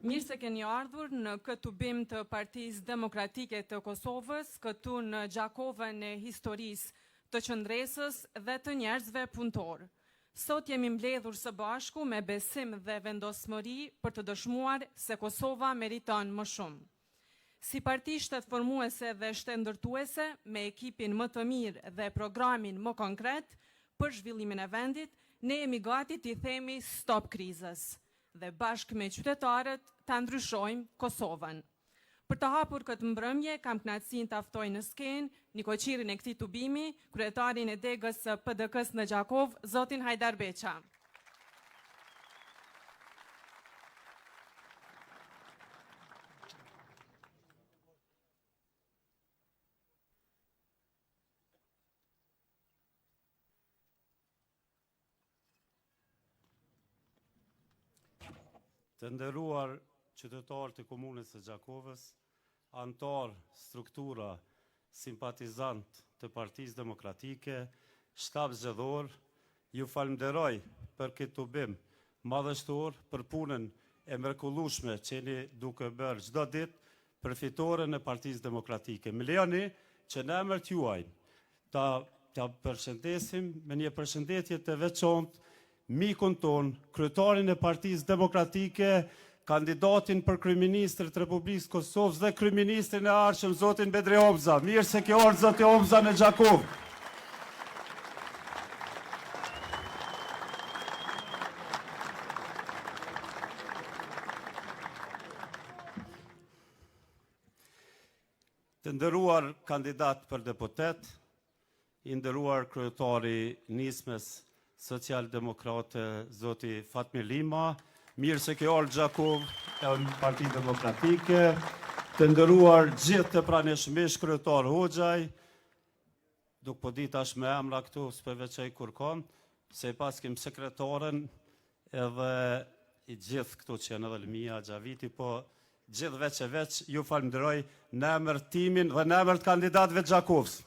Mirë se keni ardhur në këtë tubim të Partisë Demokratike të Kosovës, këtu në Gjakovën e historisë të qëndresës dhe të njerëzve punëtorë. Sot jemi mbledhur së bashku me besim dhe vendosmëri për të dëshmuar se Kosova meriton më shumë. Si parti shtetformuese dhe shtetndërtuese, me ekipin më të mirë dhe programin më konkret për zhvillimin e vendit, ne jemi gati t'i themi stop krizës dhe bashkë me qytetarët ta ndryshojmë Kosovën. Për të hapur këtë mbrëmje, kam kënaqësinë ta ftoj në skenë nikoqirin e këtij tubimi, kryetarin e degës së PDK-së në Gjakovë, zotin Hajdar Beqa. Të nderuar qytetarë të Komunës së Gjakovës, anëtarë, struktura, simpatizantë të Partisë Demokratike, shtab zgjedhor, ju falënderoj për këtë tubim madhështor, për punën e mrekullueshme që jeni duke bërë çdo ditë për fitoren e Partisë Demokratike. Më lejoni që në emër tuaj ta ta përshëndesim me një përshëndetje të veçantë mikun tonë, kryetarin e Partisë Demokratike, kandidatin për kryeministër të Republikës së Kosovës dhe kryeministrin e ardhshëm, zotin Bedri Hamza. Mirë se ke ardhur zoti Hamza në Gjakovë. Të nderuar kandidatë për deputet, i nderuar kryetar i Nismës Socialdemokrate, zoti Fatmir Lima, mirë se ke ardhur Gjakovë e në Partinë Demokratike, të nderuar gjithë të pranishëm, ish kryetar Hoxhaj, Nuk po di tash me emra këtu, s'po e veçoj kurrkon, se i paskim sekretaren edhe i gjithë këtu që janë edhe Lëmia, Xhaviti, po gjithë veç e veç, ju falënderoj në emër timin dhe në emër të kandidatëve të Gjakovës.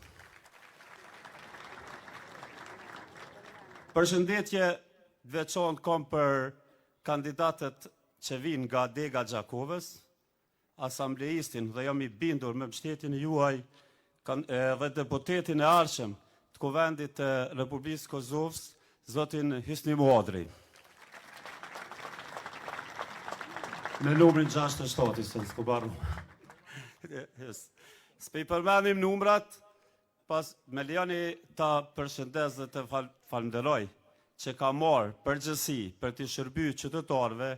Përshëndetje të veçantë kam për kandidatët që vijnë nga dega Gjakovës, asambleistin dhe jam i bindur me mbështetjen e juaj dhe deputetin e ardhshëm të Kuvendit të Republikës së Kosovës, zotin Hysni Muhadri. Me numrin 67, se s'ko barru. S'po i përmendim numrat, Pas, më lejoni ta përshëndes dhe të falënderoj që ka marrë përgjegjësi për t'i shërby qytetarëve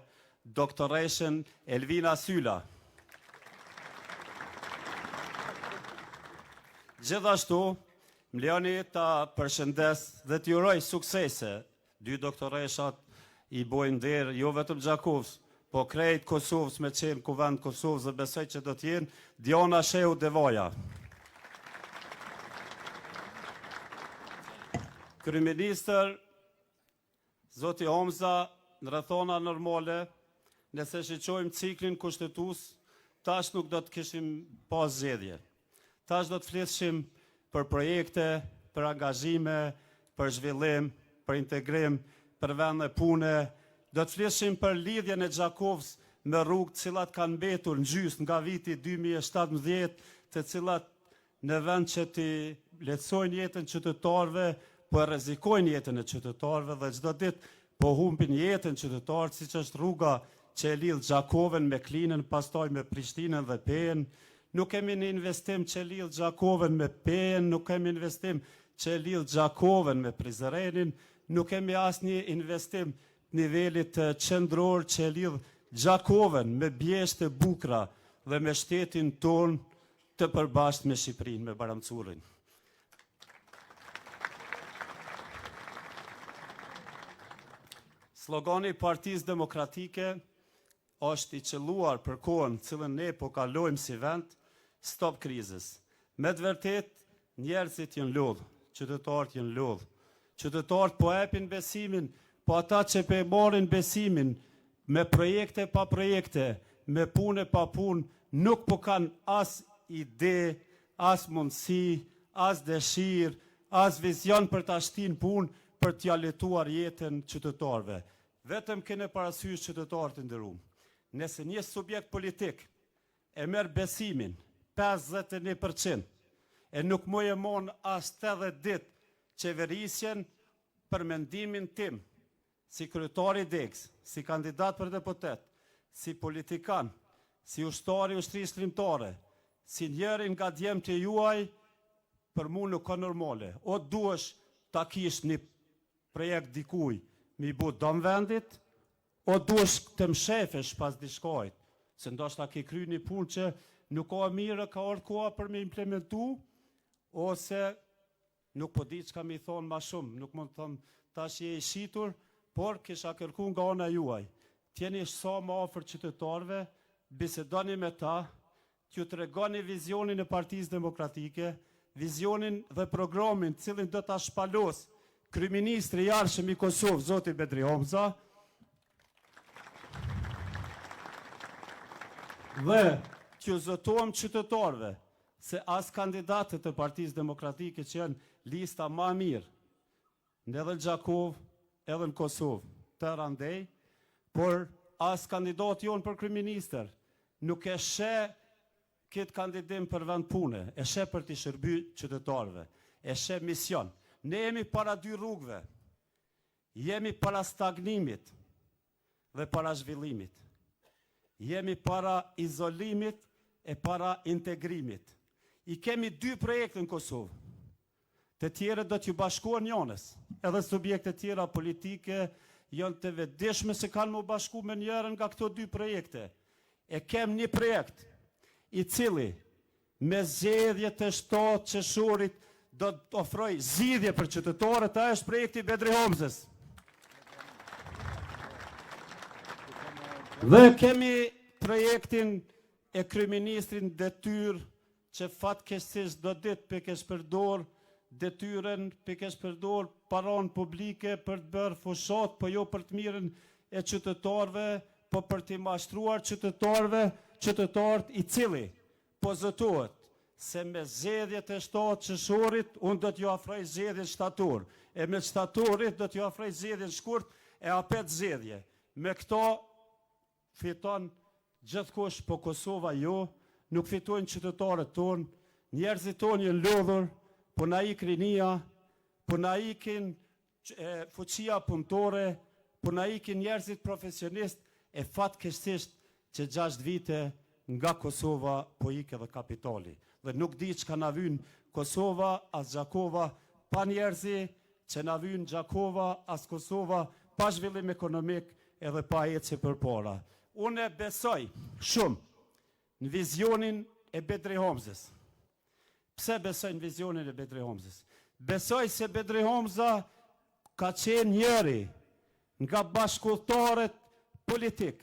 doktoreshën Elvina Syla. Gjithashtu, më lejoni ta përshëndes dhe t'i uroj suksese Dy doktoreshat i bojnë nder jo vetëm Gjakovës, po krejt Kosovës me qenë Kuvend Kosovës dhe besoj që do të jenë Diana Shehu Devaja. Kryeministër, zoti Hamza, në rrethana normale, nëse shiqojmë ciklin kushtetues, tash nuk do të kishim pas zgjedhje. Tash do të flisshim për projekte, për angazhime, për zhvillim, për integrim, për vende pune, do të flisshim për lidhjen e Gjakovës me rrugë të cilat kanë mbetur në gjysmë nga viti 2017, të cilat në vend që t'i lehtësojnë jetën qytetarëve, po e rrezikojnë jetën e qytetarëve dhe çdo ditë po humbin jetën qytetarët, siç është rruga që e lidh Gjakovën me Klinën, pastaj me Prishtinën dhe Pejën. Nuk kemi një investim që e lidh Gjakovën me Pejën, nuk kemi investim që e lidh Gjakovën me Prizrenin, nuk kemi asnjë investim të nivelit qendror që e lidh Gjakovën me bjeshkët e bukura dhe me shtetin tonë të përbashkët me Shqipërinë, me Bajram Currin. Slogani i Partisë Demokratike është i qëlluar për kohën të cilën ne po kalojmë si vend, stop krizës. Me të vërtetë, njerëzit janë lodhë, qytetarët janë lodhë. Qytetarët po epin besimin, po ata që po e marrin besimin me projekte pa projekte, me punë pa punë, nuk po kanë as ide, as mundësi, as dëshirë, as vizion për ta shti në punë, për t'ia lehtësuar jetën qytetarëve. Vetëm keni parasysh qytetarë të nderuam. Nëse një subjekt politik e merr besimin 51% e nuk muj e mon as 80 ditë qeverisjen për mendimin tim, si kryetar i degës, si kandidat për deputet, si politikan, si ushtar i ushtrisë çlirimtare, si njëri nga djemtë e juaj, për mu nuk ka normale. O duhesh ta kish një projekt dikuj me i bo dëm vendit, o duhesh të mshefesh pas diçkajt, se ndoshta ke kry një punë që nuk ka mirë, ka ardhë koha për me implementu, ose nuk po di çka me i thonë ma shumë, nuk mund të them tash je i shitur, por kisha kërku nga ana juaj, t'jeni sa më afër qytetarëve, bisedoni me ta, t'ju tregoni vizionin e Partisë Demokratike, vizionin dhe programin cilin do ta shpalos kryeministri i ardhshëm i Kosovës, zoti Bedri Hamza, dhe t'ju zotohem qytetarëve se as kandidatët e Partisë Demokratike që janë lista ma mirë, në edhe në Gjakovë, edhe në Kosovë, të randej, por as kandidati jonë për kryeministër nuk e sheh këtë kandidim për vend pune, e sheh për t'i shërby qytetarëve, e sheh mision. Ne jemi para dy rrugëve, jemi para stagnimit dhe para zhvillimit, jemi para izolimit e para integrimit. I kemi dy projekte në Kosovë, të tjerët do t'ju bashkohen njonës, edhe subjekte tjera politike janë të vetëdijshme se kanë më bashku me njërën nga këto dy projekte. E kem një projekt i cili me zgjedhje të 7 qershorit do të ofroj zgjidhje për qytetarët, ai është projekti i Bedri Hamzës. Dhe kemi projektin e kryeministrit në detyrë që fatkeqësisht do ditë pe kesh përdor detyrën, pe kesh përdor paron publike për të bërë fushat, po jo për të mirën e qytetarëve, po për t'i mashtruar qytetarëve, qytetarët i cili po zotohet se me zgjedhjet e 7 qershorit unë do t'ju afroj zgjedhjet shtator, e me shtatorit do t'ju afroj zgjedhjet shkurt, e apet zgjedhje. Me këto fiton gjithkush, po Kosova jo, nuk fitojnë qytetarët tonë, njerëzit tonë janë lodhur, po na ik rinia, po na ikin fuqia punëtore, po na ikin njerëzit profesionist, e fatkeqësisht që 6 vite nga Kosova po ik edhe kapitali. Dhe nuk di çka na vyn Kosova, as Gjakova, pa njerëzi që na vyn Gjakova, as Kosova, pa zhvillim ekonomik edhe pa ecje përpara. Unë e besoj shumë në vizionin e Bedri Hamzës. Pse besoj në vizionin e Bedri Hamzës? Besoj se Bedri Hamza ka qenë njëri nga bashkëudhëtarët politik,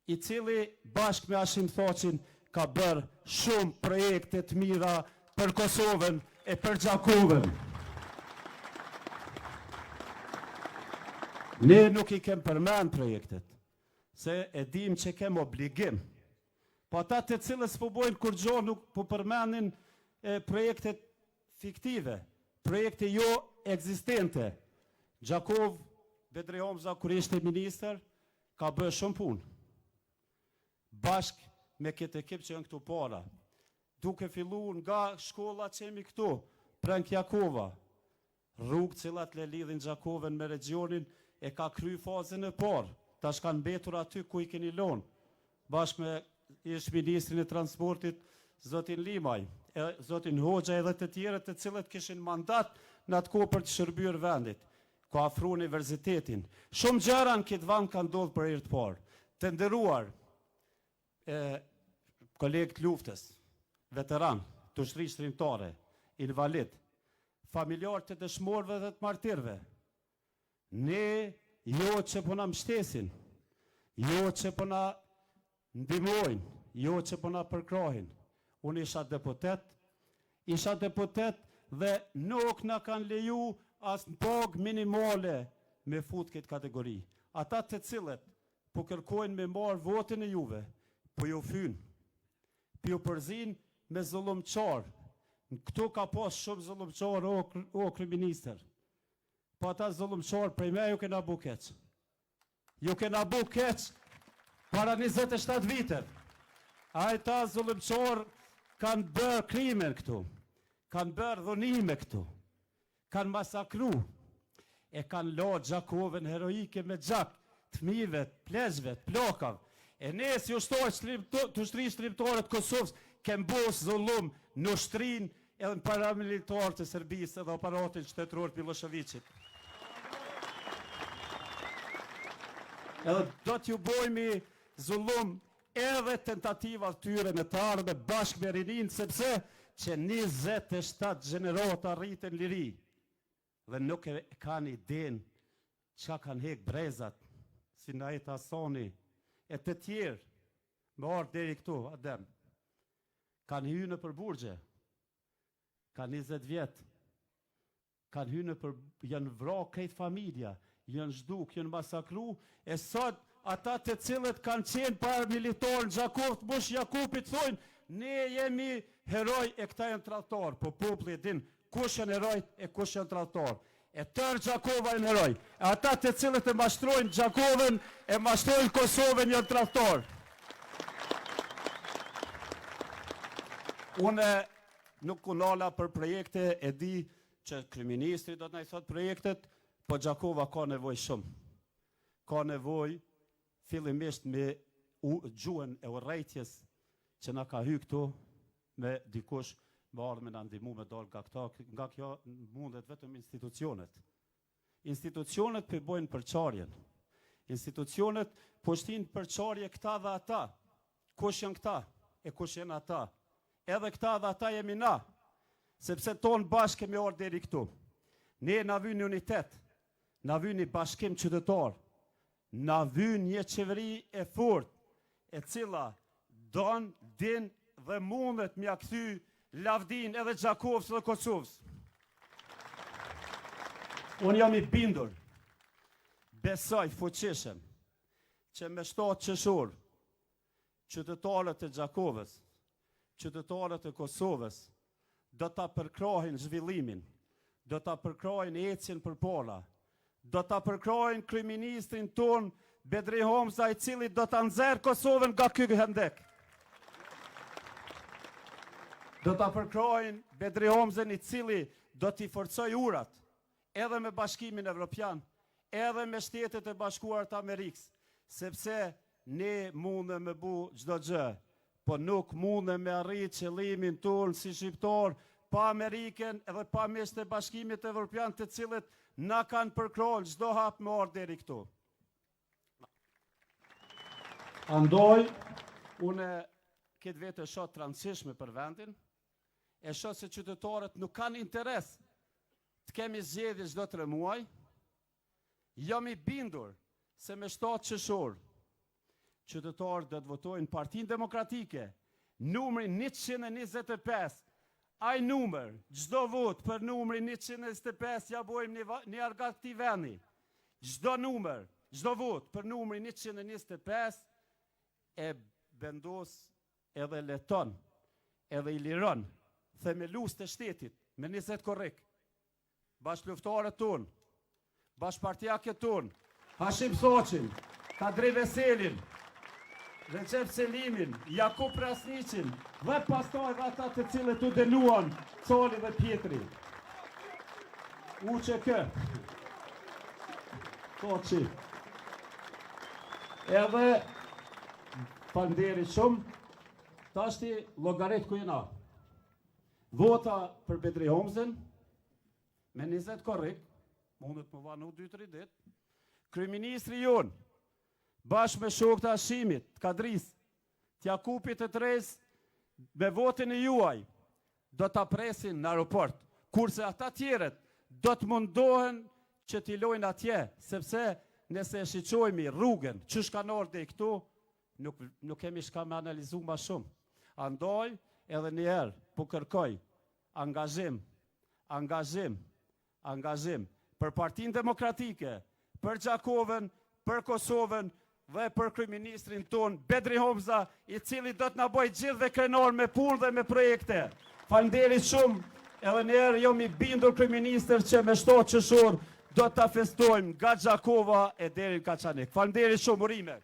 i cili bashkë me Hashim Thaçin ka bërë shumë projekte të mira për Kosovën e për Gjakovën. Ne nuk i kem përmend projektet, se e dim që kem obligim. Po ata të cilët s'po bojnë kurgjo nuk po përmendin projektet fiktive, projekte jo ekzistente. Gjakovë, Bedri Hamza, kur ishte ministër, ka bërë shumë punë. Bashkë me këtë ekip që janë këtu para. Duke fillu nga shkolla që jemi këtu, Prenk Jakova, rrugë cilat le lidhin Gjakovën me regionin, e ka kry fazën e parë. Tash kanë mbetur aty ku i keni lonë, bashkë me ish ministrin e transportit, zotin Limaj, e zotin Hoxha edhe të tjerët të cilët kishin mandat në atë kohë për të shërbyer vendit. Ka afru universitetin. Shumë gjëra në këtë vend kanë ndodhur për herë të parë. Të nderuar kolegë të luftës, veteran, të ushtrisë çlirimtare, invalid, familjar të dëshmorëve dhe të martirëve, ne jo që po na mbështesin, jo që po na ndihmojnë, jo që po na përkrahin. Unë isha deputet, isha deputet dhe nuk na kanë leju as në pagë minimale me fut këtë kategori. Ata të cilët po kërkojnë me marë votën e juve, po ju fynë, po ju përzin me zullumqar. Këtu ka pas shumë zullumqar, o kryeministër. Po ata zullumqar prej me ju kena bu keq. Ju kena bu keq. Para 27 viteve, ata zullumqarë kanë bërë krime këtu, kanë bërë dhunime këtu, kanë masakru, e kanë la Gjakovën heroike me gjak, të fmive, të pleqve, të plakave. E ne si ushtarë të ushtrisë çlirimtare të Kosovës, kem bo zullum në ushtrinë edhe në paramilitarët e Serbisë edhe aparatin shtetëror të Milosheviqit. Edhe do t'ju bojmi zullum edhe tentativa tyre në të ardhme bashkë me rininë, sepse që 27 gjenerata rriten n'liri dhe nuk e kanë idenë çka kanë hek brezat, si Nait Hasani e të tjerë, me ardhë deri këtu, Adem, kanë hy nëpër burgje, kanë 20 vjet, kanë hy nëpër, janë vra krejt familja, janë zhduk, janë masakru, e sot ata të cilët kanë qenë paramilitarë në Gjakovë të Mush Jakupit thojnë, ne jemi heroj e këta janë tradhtar, po populli e din kush janë heroj e kush janë tradhtar. E tërë Gjakova janë heroj. E ata të cilët e mashtrojnë Gjakovën, e mashtrojnë Kosovën janë tradhtar. Une nuk u nala për projekte, e di që kryeministri do të na i thot projektet, po Gjakova ka nevojë shumë. Ka nevojë fillimisht me u, gjuhën e urrejtjes që na ka hy këtu me dikush me ardhë me na ndihmu me dalë nga këta, nga kjo mundet vetëm institucionet. Institucionet po bojnë përçarjen. Institucionet po shtinë përçarje këta dhe ata. Kush janë këta e kush janë ata? Edhe këta dhe ata jemi na, sepse tonë bashkë kemi ardhë deri këtu. Ne na vyn një unitet, na vyn një bashkim qytetar, na vyn një qeveri e fort, e cila don, din dhe mundet m'ja kthy lavdin edhe Gjakovës dhe Kosovës. Unë jam i bindur, besoj fuqishëm, që me 7 qershor, qytetarët e Gjakovës, qytetarët e Kosovës, do ta përkrahin zhvillimin, do ta përkrahin ecjen përpara, do ta përkrahin kryeministrin tonë Bedri Hamza, i cili do ta nxjerr Kosovën nga ky hendek. Do ta përkrahin Bedri Hamzën, i cili do t'i forcojë urat edhe me Bashkimin Evropian, edhe me Shtetet e Bashkuara të Amerikës, sepse ne mundem me bu çdo gjë, po nuk mundem me arrit qëllimin tonë si shqiptar pa Amerikën edhe pa miqtë e Bashkimit Evropian të cilët na kanë përkrahur çdo hap me ardhë deri këtu. Andaj, unë këtë vetë e shoh të rëndësishme për vendin, e shoh se qytetarët nuk kanë interes të kemi zgjedhje çdo 3 muaj. Jam i bindur se me 7 qershor qytetarët do të votojnë Partinë Demokratike, numrin 125. Ai numër, çdo votë për numrin 125 ja bojmë një, një argat këtij vendi. Çdo numër, çdo votë për numrin 125 e vendos edhe leton, edhe i liron themeluesit e shtetit me 20 korrik, bashkëluftarët tonë, bashkëpartiakët tonë, Hashim Thaçin, Kadri Veselin, Rexhep Selimin, Jakup Krasniqin dhe pastaj dhe ata të cilët u dënuan, Cali dhe Pjetri. UÇK. Thaçi. Edhe Faleminderit shumë. Tashti llogarit ku jena. Vota për Bedri Hamzën me 20 korrik, mundet me vonu 2-3 ditë. Kryeministri jonë, bashkë me shokët e Hashimit, të Kadrisë, të Jakupit të Tresë, me votën e juaj, do ta presin në aeroport, kurse ata tjerët do të mundohen që t'i lojnë atje, sepse nëse e shiqojmi rrugën, qysh kanë ardhë deri këtu, nuk, nuk kemi shka me analizu ma shumë. Andaj, edhe njëherë, po kërkoj, angazhim, angazhim, angazhim, për Partinë Demokratike, për Gjakovën, për Kosovën dhe për kryeministrin tonë Bedri Hamza, i cili do të na bëjë gjithëve krenar me punë dhe me projekte. Faleminderit shumë, edhe njëherë jam i bindur kryeministër që me 7 qershor do ta festojmë nga Gjakova e deri në Kaçanik. Faleminderit shumë, urime.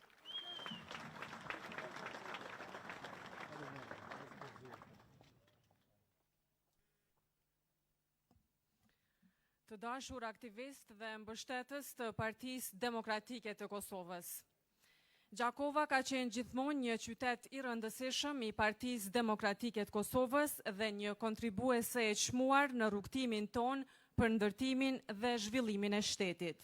dashur aktivistë dhe mbështetës të Partisë Demokratike të Kosovës. Gjakova ka qenë gjithmonë një qytet i rëndësishëm i Partisë Demokratike të Kosovës dhe një kontribuese e çmuar në rrugëtimin tonë për ndërtimin dhe zhvillimin e shtetit.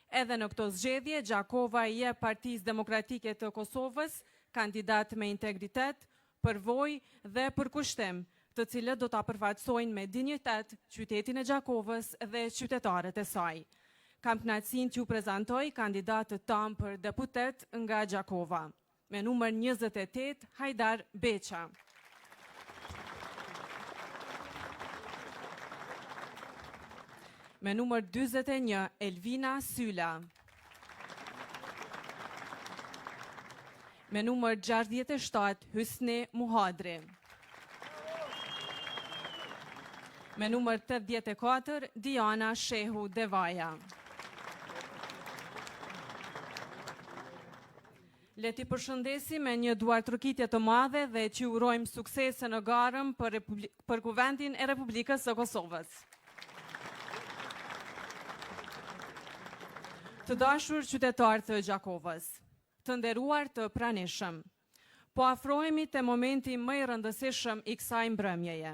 Edhe në këto zgjedhje, Gjakova i jep Partisë Demokratike të Kosovës kandidat me integritet, përvojë dhe përkushtim, të cilët do ta përfaqësojnë me dinjitet qytetin e Gjakovës dhe qytetarët e saj. Kam kënaqësinë t'ju prezantoj kandidatët tanë për deputet nga Gjakova. Me numër 28, Hajdar Beqa. Me numër 41, Elvina Syla. Me numër 67, Hysni Muhadri. Me numër 84, Diana Shehu Devaja. Le t'i përshëndesim me një duartrokitje të madhe dhe t'ju urojmë suksese në garën për, për Kuvendin e Republikës së Kosovës. Të dashur qytetarë të Gjakovës, të nderuar të pranishëm, po afrohemi te momenti më i rëndësishëm i kësaj mbrëmjeje.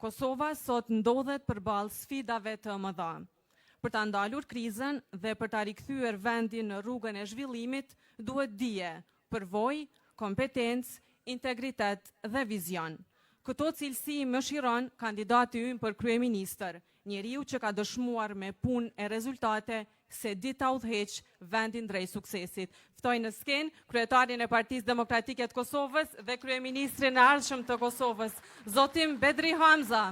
Kosova sot ndodhet përballë sfidave të mëdha. Për ta ndalur krizën dhe për ta rikthyer vendin në rrugën e zhvillimit, duhet dije, përvojë, kompetencë, integritet dhe vizion. Këto cilësi mëshiron kandidati ynë për kryeministër, njeriu që ka dëshmuar me punë e rezultate se di ta udhëheq vendin drejt suksesit. Ftoj në skenë kryetarin e Partisë Demokratike të Kosovës dhe kryeministrin e ardhshëm të Kosovës, zotin Bedri Hamza.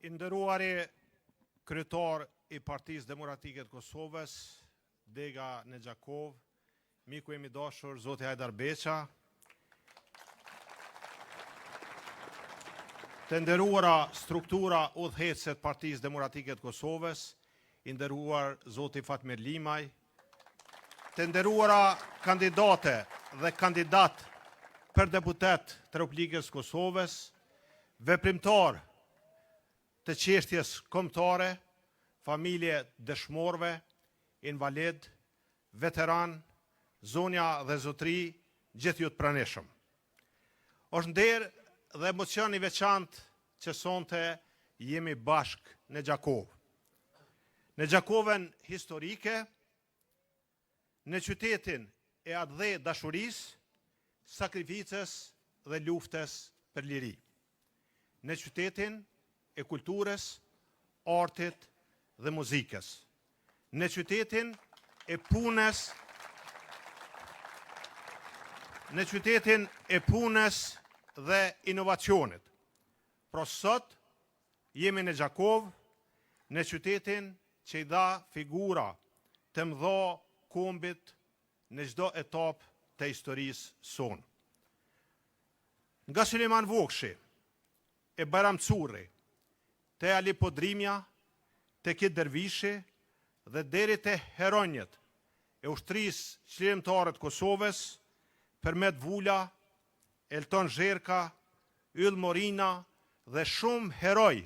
I nderuari kryetar i Partisë Demokratike të Kosovës, dega në Gjakovë, miku im i dashur, zoti Hajdar Beqa, Të nderuara struktura udhëheqëse të Partisë Demokratike të Kosovës, i nderuar zoti Fatmir Limaj, të nderuara kandidate dhe kandidatë për deputet të Republikës së Kosovës, veprimtarë të çështjes kombëtare, familje të dëshmorëve, invalidë, veteranë, zonja dhe zotërinj, gjithë ju të pranishëm. Është nder dhe emocion i veçantë që sonte jemi bashkë në Gjakovë. Në Gjakovën historike, në qytetin e atdhedashurisë, sakrificës dhe luftës për liri. Në qytetin e kulturës, artit dhe muzikës. Në qytetin e punës, në qytetin e punës dhe inovacionit. Pra sot jemi në Gjakovë, në qytetin që i dha figura të mëdha kombit në çdo etapë të historisë sonë. Nga Sulejman Vokshi e Bajram Curri, te Ali Podrimja, te Kit Dervishi dhe deri te heronjtë e Ushtrisë Çlirimtare të Kosovës, Përmet Vula, Elton Zherka, Yll Morina dhe shumë heroj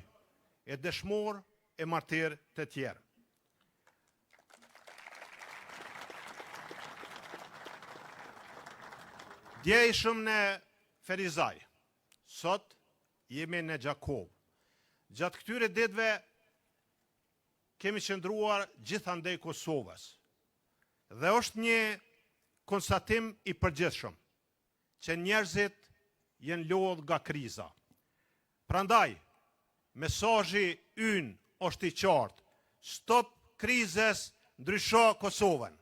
e dëshmorë e martirë të tjerë. Dje ishim në Ferizaj, sot jemi në Gjakovë. Gjatë këtyre ditëve kemi qëndruar gjithandej Kosovës dhe është një konstatim i përgjithshëm që njerëzit janë lodhë nga kriza. Prandaj, mesazhi ynë është i qartë. Stop krizës, ndrysho Kosovën.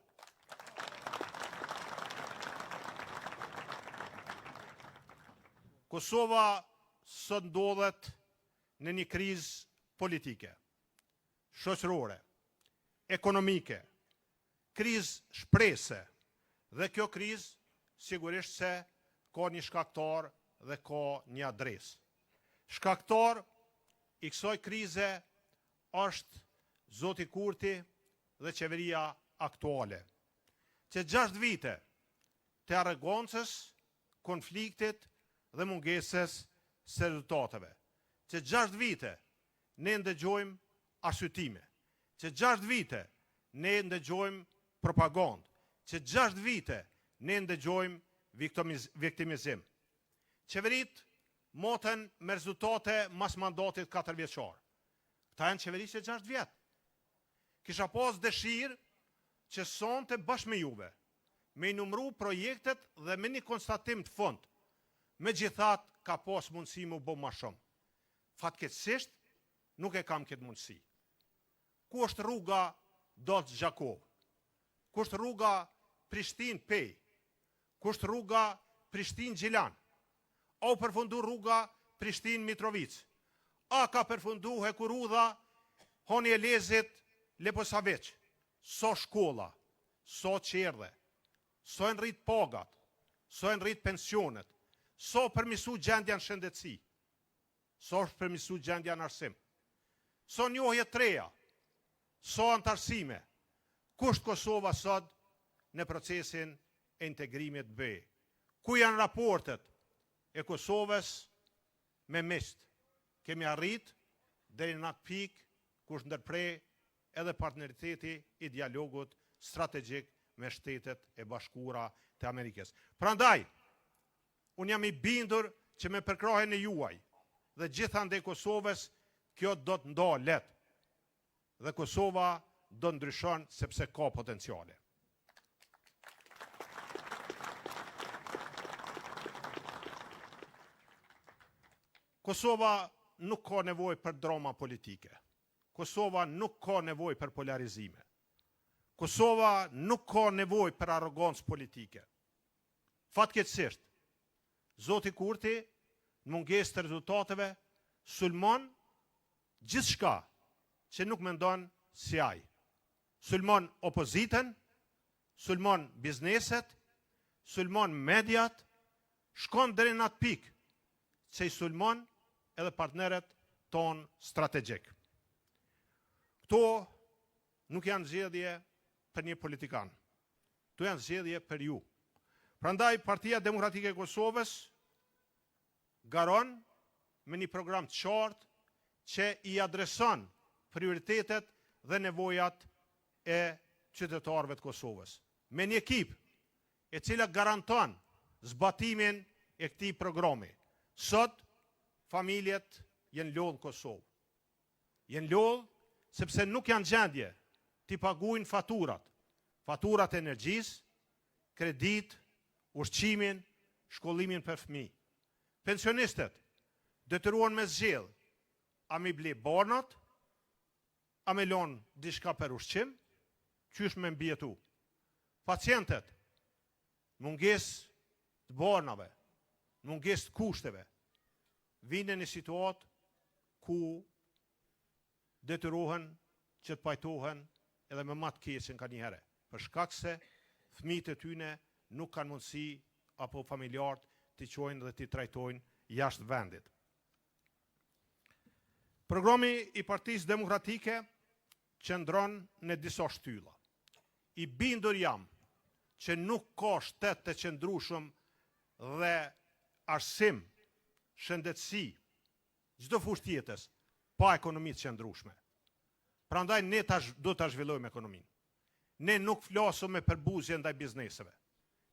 Kosova sot ndodhet në një krizë politike, shoqërore, ekonomike, krizë shprese dhe kjo krizë sigurisht se ka një shkaktar dhe ka një adresë. Shkaktar i kësaj krize është zoti Kurti dhe qeveria aktuale. Që 6 vite të arrogancës, konfliktit dhe mungesës së rezultateve. Që 6 vite ne ndëgjojmë arsyetime. Që 6 vite ne ndëgjojmë propagandë. Që 6 vite ne ndëgjojmë viktimizim. Qeveritë maten me rezultate mas mandatit 4-vjeçar. Këta janë qeverisje 6 vjet. Kisha pas dëshirë që sonte bashkë me juve me i numërua projektet dhe me një konstatim të fund. Megjithatë, ka pas mundësi me u bë më shumë. Fatkeqësisht, nuk e kam këtë mundësi. Ku është rruga Dollc-Gjakovë? Ku është rruga Prishtinë-Pejë? Ku është rruga Prishtinë-Gjilan? A u përfundu rruga Prishtinë-Mitrovicë? A ka përfundu hekurudha Hani i Elezit, Leposaviq? Sa shkolla, sa çerdhe, sa janë rritë pagat, sa janë rritë pensionet, sa është përmirësuar gjendja në shëndetësi, sa është përmirësuar gjendja në arsim, sa njohje të reja, sa anëtarësime, ku është Kosova sot në procesin e integrimit në BE? Ku janë raportet e Kosovës me miqtë? Kemi arritur deri në atë pikë ku është ndërprerë edhe partneriteti i dialogut strategjik me Shtetet e Bashkuara të Amerikës. Prandaj, unë jam i bindur që me përkrahjen e juaj dhe gjithandej Kosovës, kjo do të ndalet dhe Kosova do të ndryshon sepse ka potenciale. Kosova nuk ka nevojë për drama politike. Kosova nuk ka nevojë për polarizime. Kosova nuk ka nevojë për arrogancë politike. Fatkeqësisht, zoti Kurti, në mungesë të rezultateve, sulmon gjithçka që nuk mendon si ai. Sulmon opozitën, sulmon bizneset, sulmon mediat, shkon deri në atë pikë që i sulmon edhe partnerët tonë strategjik. Këto nuk janë zgjedhje për një politikan. Këto janë zgjedhje për ju. Prandaj Partia Demokratike e Kosovës garon me një program të qartë që i adreson prioritetet dhe nevojat e qytetarëve të Kosovës. Me një ekip e cila garanton zbatimin e këtij programi. Sot, familjet janë lodhë në Kosovë. Janë lodhë sepse nuk janë gjendje t'i paguajnë faturat, faturat e energjisë, kreditë, ushqimin, shkollimin për fëmijë. Pensionistët detyruan me zgjedh, a mi ble barnat, a me lonë diçka për ushqim, qysh me mbijetu. Pacientët, mungesë të barnave, mungesë të kushteve, vinë në një situatë ku detyrohen që të pajtohen edhe me ma të keqen nganjëherë, për shkak se fëmijët e tyne nuk kanë mundësi apo familjarët t'i qojnë dhe t'i trajtojnë jashtë vendit. Programi i Partisë Demokratike qëndron në disa shtylla. I bindur jam që nuk ka shtet të qëndrueshëm dhe arsim, shëndetësi, çdo fushë të jetës, pa ekonomi të qëndrueshme. Prandaj ne tash do ta zhvillojmë ekonominë. Ne nuk flasim me përbuzje ndaj bizneseve.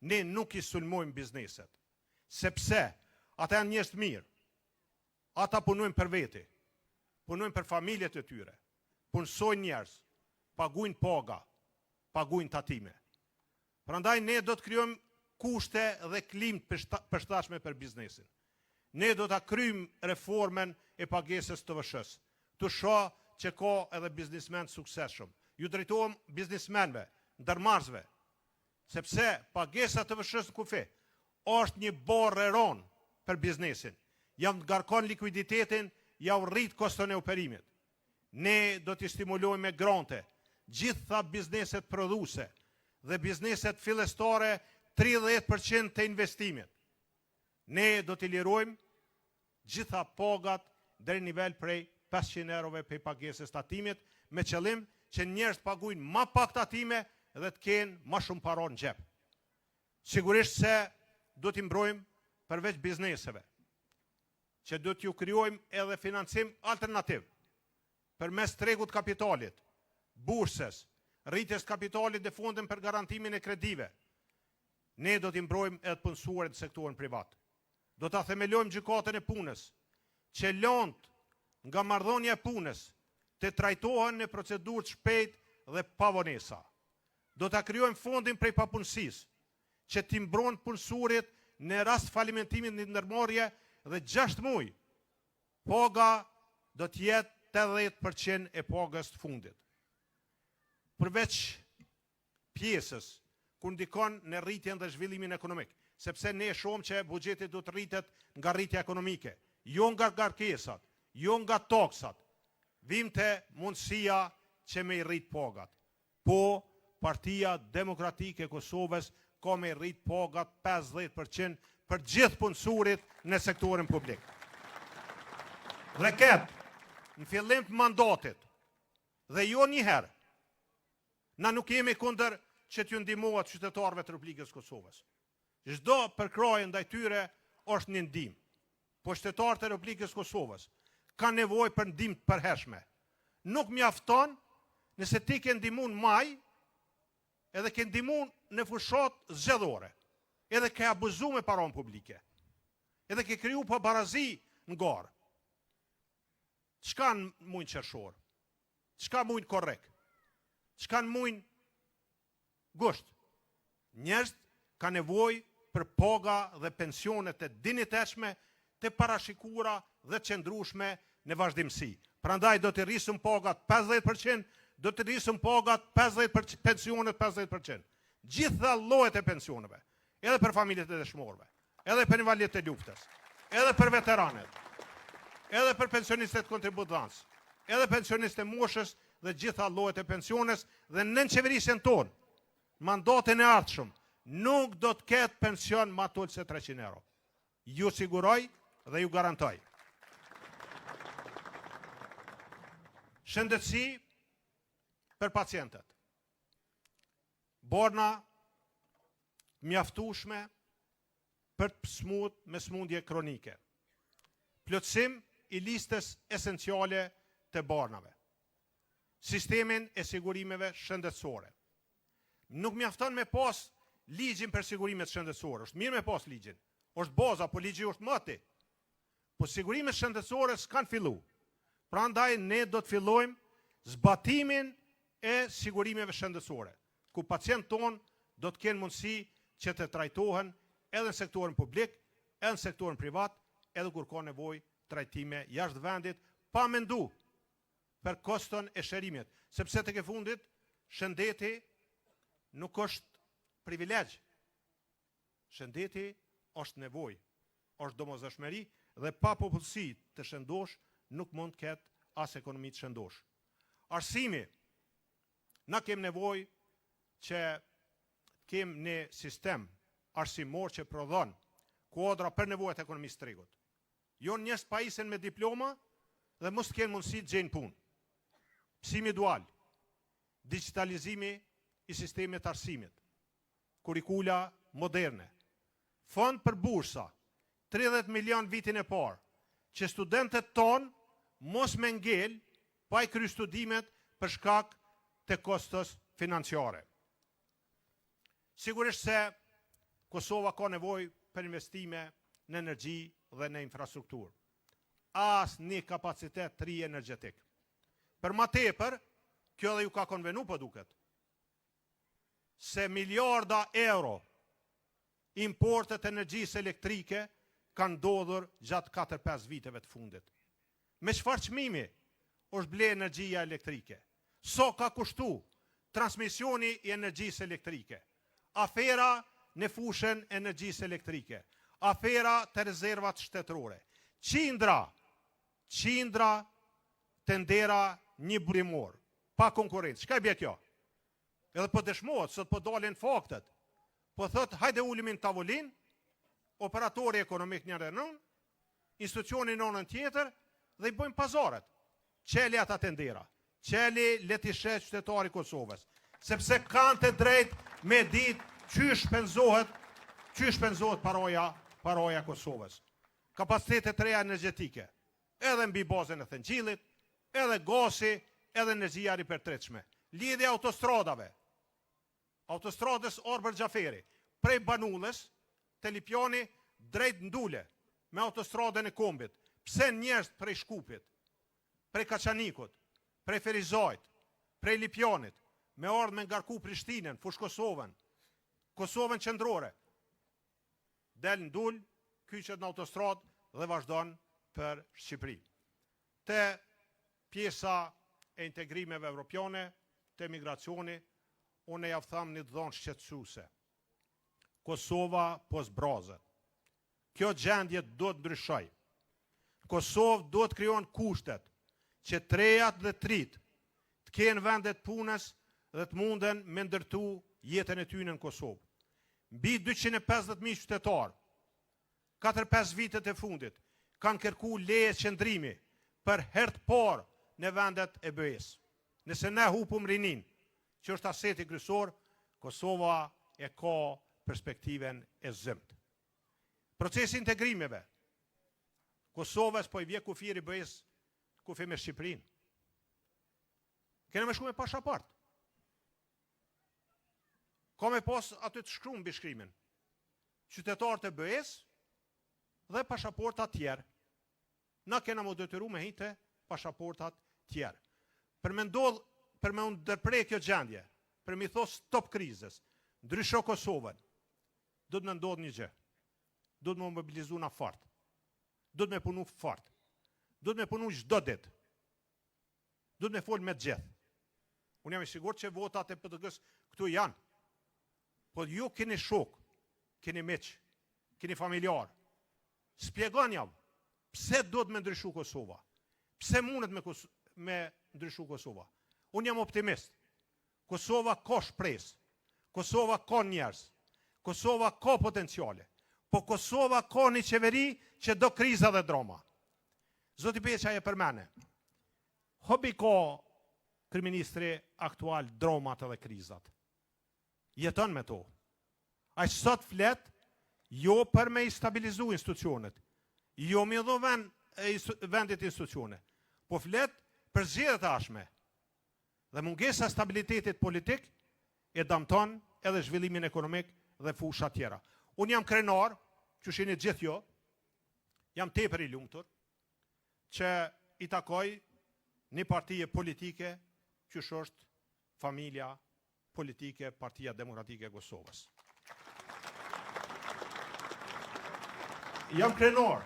Ne nuk i sulmojmë bizneset, sepse ata janë njerëz të mirë. Ata punojnë për veti, punojnë për familjet e tyre, punësojnë njerëz, paguajnë paga, paguajnë tatime. Prandaj ne do të krijojmë kushte dhe klimë të përshtatshme për biznesin. Ne do ta kryejmë reformën e pagesës TVSH-së. Të shoh që ka edhe biznesmen të suksesshëm. Ju drejtohem biznesmenëve, ndërmarrësve, sepse pagesa e TVSH-së në kufi është një barrë e rëndë për biznesin. Ja ngarkon likuiditetin, ja u rrit koston e operimit. Ne do t'i stimulojmë me grante gjitha bizneset prodhuese dhe bizneset fillestare 30% të investimit. Ne do t'i lirojmë gjitha pagat deri në nivel prej 500 eurove prej pagesës tatimit, me qëllim që njerëzit të paguajnë ma pak tatime dhe të kenë ma shumë para në xhep. Sigurisht se do t'i mbrojmë përveç bizneseve, që do t'ju krijojmë edhe financim alternativ përmes tregut kapitalit, bursës, rritjes kapitalit dhe fondin për garantimin e kredive. Ne do t'i mbrojmë edhe të punësuarit në sektorin privat. Do ta themelojmë gjykatën e punës, që lëndët nga marrëdhënia e punës të trajtohen në procedurë të shpejtë dhe pa vonesa. Do ta krijojmë fondin prej papunësisë, që t'i mbron të punësuarit në rast falimentimi të ndërmarrje dhe 6 muaj paga do të jetë 80% e pagës së fundit. Përveç pjesës ku ndikon në rritjen dhe zhvillimin ekonomik, sepse ne e shohim që buxheti do të rritet nga rritja ekonomike, jo nga ngarkesat, jo nga taksat. Vijmë te mundësia që me i rrit pagat. Po, Partia Demokratike e Kosovës ka me rrit pagat 50% për gjithë punësuarit në sektorin publik. Dhe këtë, në fillim të mandatit, dhe jo një herë, na nuk jemi kundër që t'ju ndihmohet qytetarëve të Republikës së Kosovës. Çdo përkrahje ndaj tyre është një ndihmë. Po qytetarët e Republikës së Kosovës kanë nevojë për ndihmë të përhershme. Nuk mjafton nëse ti ke ndihmuar në maj, edhe ke ndihmuar në fushatë zgjedhore, edhe ke abuzuar me paranë publike, edhe ke kriju pabarazi në garë. Çka në mujin qershor? Çka mujin korrik? Çka në mujin gusht? Njerëzit kanë nevojë për paga dhe pensione të dinjitetshme, të parashikuara dhe të qëndrueshme në vazhdimësi. Prandaj do t'i rrisim pagat 50%, do t'i rrisim pagat 50%, pensionet 50%. Gjitha llojet e pensioneve, edhe për familjet e dëshmorëve, edhe për invalidët e luftës, edhe për veteranët, edhe për pensionistët kontributdhënës, edhe pensionistët e moshës dhe gjitha llojet e pensiones dhe nën qeverisjen tonë, mandatin e ardhshëm, nuk do të ketë pension ma të ulët se 300 euro. Ju siguroj dhe ju garantoj. Shëndetësi për pacientët. Barna mjaftueshme për të smut me smundje kronike. Plotësim i listës esenciale të barnave. Sistemin e sigurimeve shëndetësore. Nuk mjafton me pas ligjin për sigurimet shëndetësore, është mirë me pas ligjin, është baza, po ligji është mati. Po sigurimet shëndetësore s'kan fillu. Prandaj ne do të fillojmë zbatimin e sigurimeve shëndetësore, ku pacientët tonë do të kenë mundësi që të trajtohen edhe në sektorin publik, edhe në sektorin privat, edhe kur ka nevojë trajtime jashtë vendit, pa mendu për koston e shërimit, sepse tek e fundit shëndeti nuk është privilegj. Shëndeti është nevojë, është domosdoshmëri dhe pa popullsi të shëndosh nuk mund të ketë as ekonomi të shëndosh. Arsimi, na kem nevojë që kem një sistem arsimor që prodhon kuadra për nevojat e ekonomisë së tregut. Jo njerëz pajisen me diploma dhe mos të kenë mundësi të gjejnë punë. Mësimi dual, digjitalizimi i sistemit të arsimit, kurikula moderne, fond për bursa, 30 milion vitin e parë, që studentët tonë mos me ngel pa i kry studimet për shkak të kostos financiare. Sigurisht se Kosova ka nevojë për investime në energji dhe në infrastrukturë. As një kapacitet të ri energjetik. Për ma tepër, kjo edhe ju ka konvenu po duket, se miliarda euro importet e energjisë elektrike kanë ndodhur gjatë 4-5 viteve të fundit. Me çfarë çmimi është ble energjia elektrike? Sa ka kushtu transmisioni i energjisë elektrike? Afera në fushën e energjisë elektrike, afera të rezervat shtetërore, qindra, qindra tendera një burimor, pa konkurrencë. Çka i bie kjo? Edhe po dëshmohet, sot po dalin faktet. Po thot, hajde ulemi në tavolinë. Operatori ekonomik në njërën anë, institucioni në anën tjetër dhe i bëjnë pazaret. Çeli ata tendera, çeli le t'i sheh qytetari i Kosovës, sepse kanë të drejtë me ditë qysh shpenzohet, qysh shpenzohet paraja, paraja e Kosovës. Kapacitetet e reja energjetike, edhe mbi bazën e Thëngjillit, edhe gazi, edhe energjia e ripërtëritshme. Lidhja e autostradave, autostradës Arbër Xhaferi, prej Banullës te Lipjani drejt n'Dule, me autostradën e kombit. Pse njerëz prej Shkupit, prej Kaçanikut, prej Ferizajt, prej Lipjanit, me ardhë me ngarku Prishtinën, Fushë Kosovën, Kosovën qendrore, del në Dul, kyçet në autostradë dhe vazhdon për Shqipëri. Te pjesa e integrimeve evropiane, te migracioni, unë ja tham një të dhonë shqetësuese. Kosova po zbrazet. Kjo gjendje duhet ndryshoj. Kosovë duhet krijohen kushtet që të rejat dhe të rit të kenë vendet punës dhe të munden me ndërtu jetën e tyne në Kosovë. Mbi 250.000 qytetarë, 4-5 vitet e fundit, kanë kërku leje qëndrimi për herë të parë në vendet e BE-së. Nëse ne hupum rinin, që është aseti kryesor, Kosova e ka perspektiven e zymtë. Procesi integrimeve, Kosovës po i vje kufiri i BE-së, kufi me Shqipërinë. Kena me shku me pashaport. Ka me pas aty të shkruar mbi shkrimin. Qytetarët e BE-së dhe pashaportat tjerë. Na kena më detyru me hi te pashaportat tjerë. Për me ndodh, për me ndërpre kjo gjendje, për me i thonë stop krizës, ndrysho Kosovën, do të më ndodh një gjë. Do të më mobilizu na fort. Do të me punu fort. Do të me punu çdo ditë. Do të me fol me të gjithë. Unë jam i sigurt që votat e PDK-s këtu janë. Po ju keni shok, keni miq, keni familjar. Spjegon jam, pse duhet me ndryshu Kosova? Pse mundet me, Kos me ndryshu Kosova? Unë jam optimist. Kosova ka shpresë. Kosova ka njerëz. Kosova ka potenciale. Po Kosova ka një qeveri që do kriza dhe drama. Zoti Beqaj e përmene. Hobi ka kryeministri aktual dramat edhe krizat. Jeton me to. Ai sot flet jo për me i stabilizu institucionet, jo me i dho vend, e, vendit institucione, po flet për zgjedhjet e ardhshme. Dhe mungesa e stabilitetit politik e damton edhe zhvillimin ekonomik dhe fusha tjera. Unë jam krenar, që shini gjithë jo, jam tepër i lumtur, që i takoj një partije politike që është familja politike Partia Demokratike e Kosovës. Jam krenar,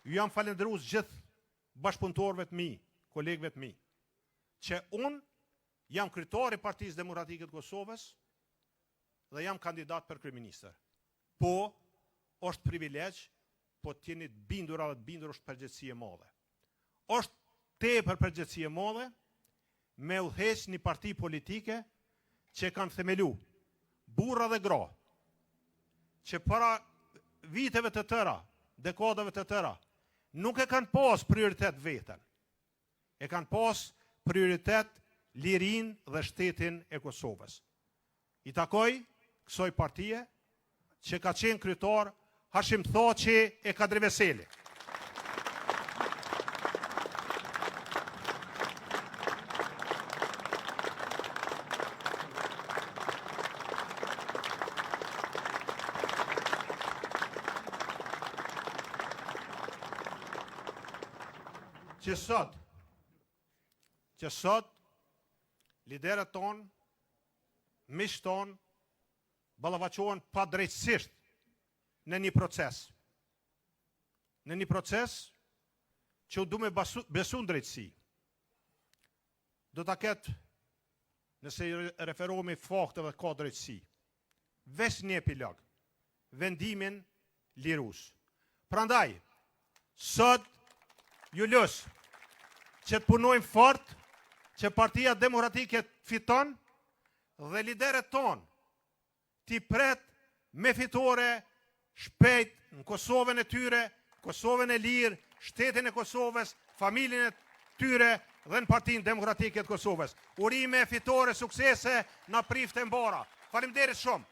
ju jam falendërues gjithë bashkëpunëtorëve të mi, kolegëve të mi, që unë jam kryetar i Partisë Demokratike të Kosovës dhe jam kandidat për kryeministër. Po, është privilegj, po të jeni të bindur edhe të bindur është përgjegjësi e madhe. Është tepër përgjegjësi e madhe me udhëheq një parti politike që kanë themelu burra dhe gra, që para viteve të tëra, dekadave të tëra, nuk e kanë pas prioritet veten. E kanë pas prioritet lirin dhe shtetin e Kosovës. I takoj kësaj partie që ka qenë kryetar Hashim Thaçi e Kadri Veseli. Që sot, që sot, liderët tonë, miqtë tonë, ballafaqohen padrejtësisht në një proces. Në një proces që u du me basu, besu në drejtësi. Do ta ketë, nëse i referohemi fakteve, ka drejtësi. Veç një epilog, vendimin lirus. Prandaj, sot ju lus që të punojmë fort, që Partia Demokratike të fiton dhe liderët tonë t'i pret me fitore. shpejt në Kosovën e tyre, Kosovën e lirë, shtetin e Kosovës, familjen e tyre dhe në Partinë Demokratike të Kosovës. Urime, fitore, suksese, na priftë e mbara. Faleminderit shumë!